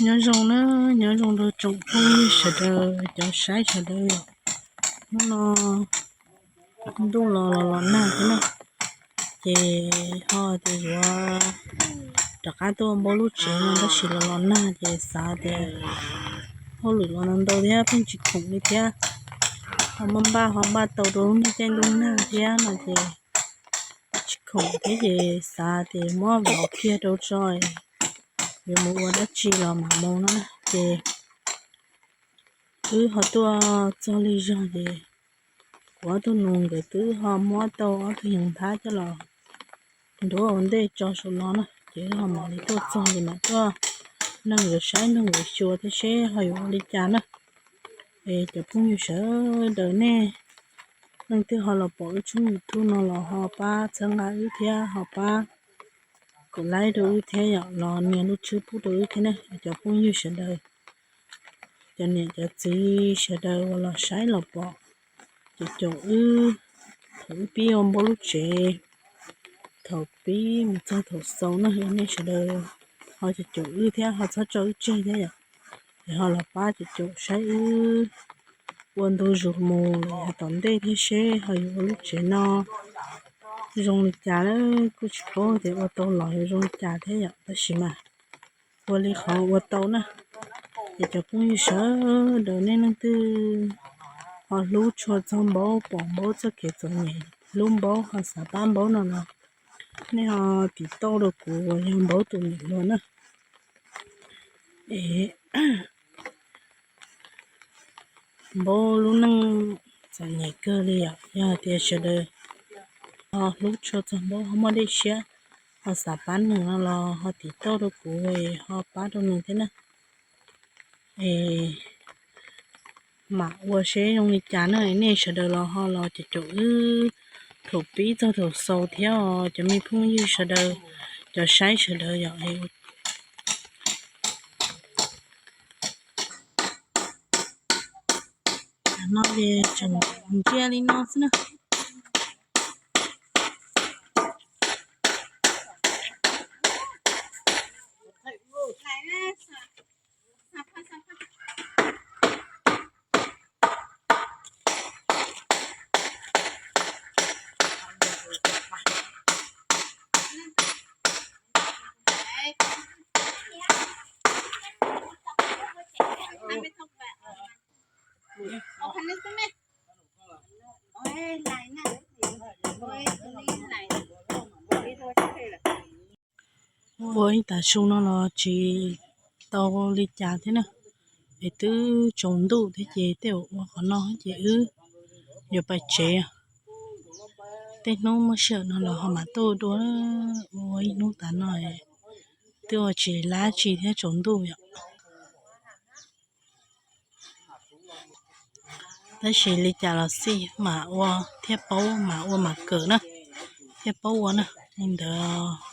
Nyob zoo na, nyob zoo rau tsoom phooj ywg sawv daws, cov saib sawv daws. Hnub no ntuj los los los nag thiab na, ces ho tias yuav rov qab tuaj npaum lub tsev no tab sis los los nag ces xav tias hauj lwm los ntau ntau thiab pheej tsis khoom li thiab, ho muab npaj ho npaj tau rau lub caij ntuj nag thiab no ces tsis khoom thiab ces xav tias muab vlog kiag rau tso, yuav mus ua dab tsi los mam mus no na. Ces wb ho tuaj txog lig zog ces kuv ob tug nus nkawd twb ho muab tau ob tug yees nthab coj los nruab ua ntej tso saum no na, ces wb ho mam li tuaj txog ces mam tuaj nrog nkawd saib nrog nkawd xyuas thiab seb ho yuav ua li cas na. Es cov phooj ywg sawv daws nej leej twg ho los pom wb tshooj YouTube no los ho pab txhawb nqa wb thiab ho pab kom like rau wb thiab yom, los nias lub tswb pub rau wb thiab ne cov phooj ywg sawv daws. Cov niam cov txiv sawv daws uas los saib los pom, ces caum wb thaum wb pib ua npau lub tsev, thaum pib mus txog thaum xaus no nej sawv daws ho caum caum wb thiab ho txhob tso wb tseg thiab yom. Es ho los pab caum caum saib wb ua ntu zus mus lawm yav tom ntej thiab seb ho yuav ua lub tsev no zoo li cas lawm, kuj tsis paub tias ua tau los yuav zoo li cas thiab yom, tab sis mas ua li qhov ua tau na. Ces cov phooj ywg sawv daws nej leej twg ho hlub tshua txog npaub, pom npaub txoj kev txom nyem, hlub npaub ho xav pab npaub no los nej ho tiv tauj rau kuv uas yog npaub tus niam hluas na. Es npaub lub neej txom nyem kawg li yom, yog tias sawv daws ho hlub tshua txog npaub ho muaj dej siab ho xav pab nws no los ho tiv tauj rau kuv ho pab rau nws thiab na. Es mam ua seb zoo li cas na, nej sawv daws los ho los caum caum wb thaum pib txog thaum xaus thiab os cov me phooj ywg sawv daws, cov saib sawv daws yom. No ces tseem ntsia li no xwb na. Ua ib tag su no los tsis tau li cas thiab na, es twb tsaus ntuj thiab ces tej zaum ua qhov no ces wb yuav pais tsev. Tej hnub muaj sij hawm no los ho mam tuaj dua, ua ib hnub tas no twb ua tsis lab tsi thiab tsaus ntuj yom. Tab sis li cas los xij mam ua thiab paub, mam ua mam kawm na, thiab paub ua na. Li ntawd